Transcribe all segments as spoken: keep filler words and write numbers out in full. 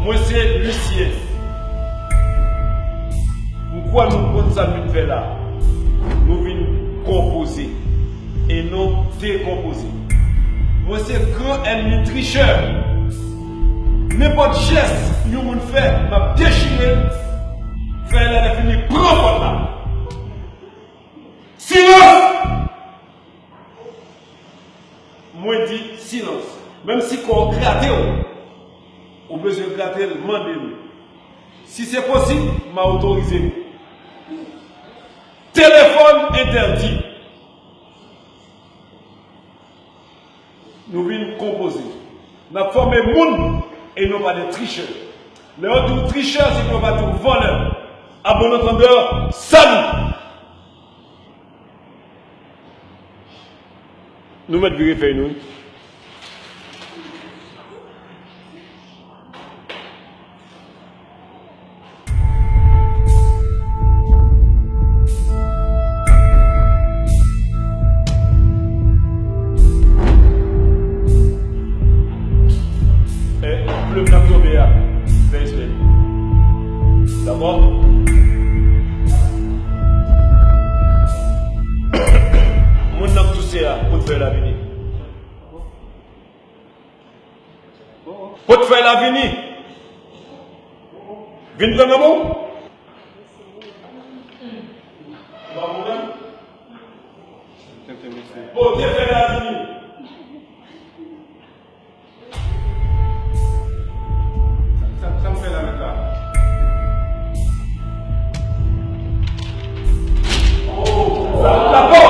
Mwen se Lucien. M kwè nou konn sa n vin fè la. Nou vin konpoze e non dekonpoze. Mwen se gran ènmi trichè. Nenpòt jès yon moun fè, m ap dechire l. Fè lè fini pran pòt la. Silans! Mwen di silans. Menm si kò w grate w, ou bezwen grate l, mande l. Si se posib, m a otorize l. Telefòn entèdi. Nou vin konpoze. N ap fòme moun e non pa de trichè. Lè yo di w trichè, se pou yo pa di w vòlè. A bon antandè, sali! Nou mèt vire fèy nou, wi. Eh, plim k ap tonbe a, fè respè. Dakò? Moun n ap touse a, pot fèy la vini. Pot fèy la vini. Vin pran nan men w. Pote fèy la vini. Sa, sa m fè la mèt la? Rapò!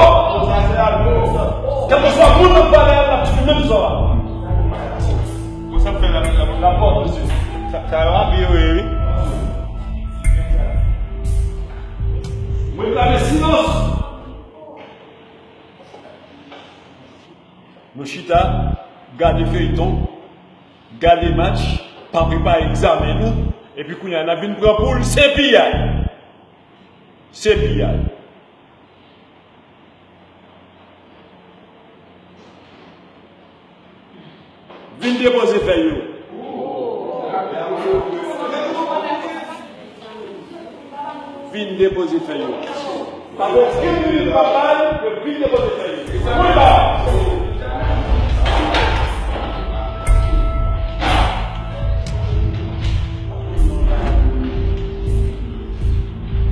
Kèlkeswa moun nan pale a, l ap di menm sa. Bon, sa m fè la mèt la? Rapò, mesye. Sa, sa yo ap yo ye, wi. Mwen reklame silans. Nou chita, gade feyton, gade match, pa prepare egzamen nou, epi kounye a n ap vin pran poul, se piyay. Se piyay. Vin depoze fèy yo. Vin depoze fèy yo. Pa gen okenn minit pa bay, yo vin depoze fèy yo. Mwen la.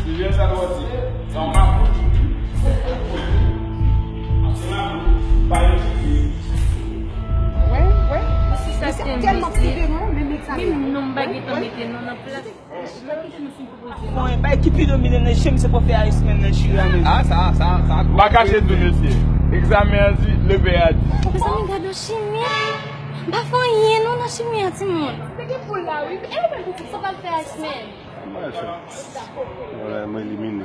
Silvyen, sa nou di? Sa w mapou. Ap se mapou. Pa yon ti. Wi, wi. Mesye, se tèlman prive, non, menm egzamen. Menm non, m pa gentan mete non nan plas. Bon, bay ki pi domine nan je m, se pou fè Iceman nan chire a menm. Ah, sa, sa, sa. M pa kache di w, mesye. Egzamen an di, leve a di. Mezanmi, gade yon chimè. M pa fè anyen non nan chimè an, timoun. Se gen poul la, wi. E ou menm pitit, sa w pral fè Iceman? Mwen, mwen elimine.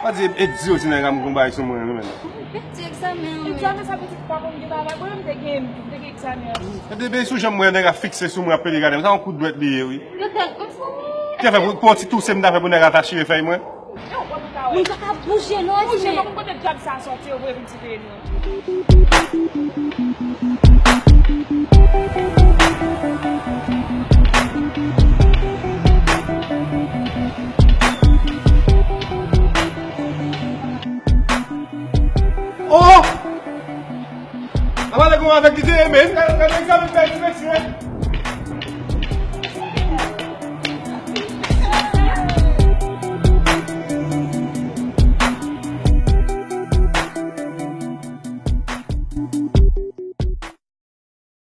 Pa di, e di yo ti nèg a m gon bagay sou mwen, wi, menm. Pèdi egzamen an, wi. Egzamen sa pitit pa konn gen bagay. Mwen menm te gen, m te gen egzamen an. Epi depi sou jan mwen nèg a fikse sou mwen ap pede gade m, sa yon kout dwèt li ye, wi. Yo tèl, mezanmi. Ki fè pou, pou yon ti touse m ta fè pou nèg la ta chire fèy mwen? Moun pa ka bouje non, Esme. Bouje, pa konn kote dyab sa soti, yo voye vin ti peyi nou. Oh! Apa lè gon avèk li te renmen, gade egzamen fè,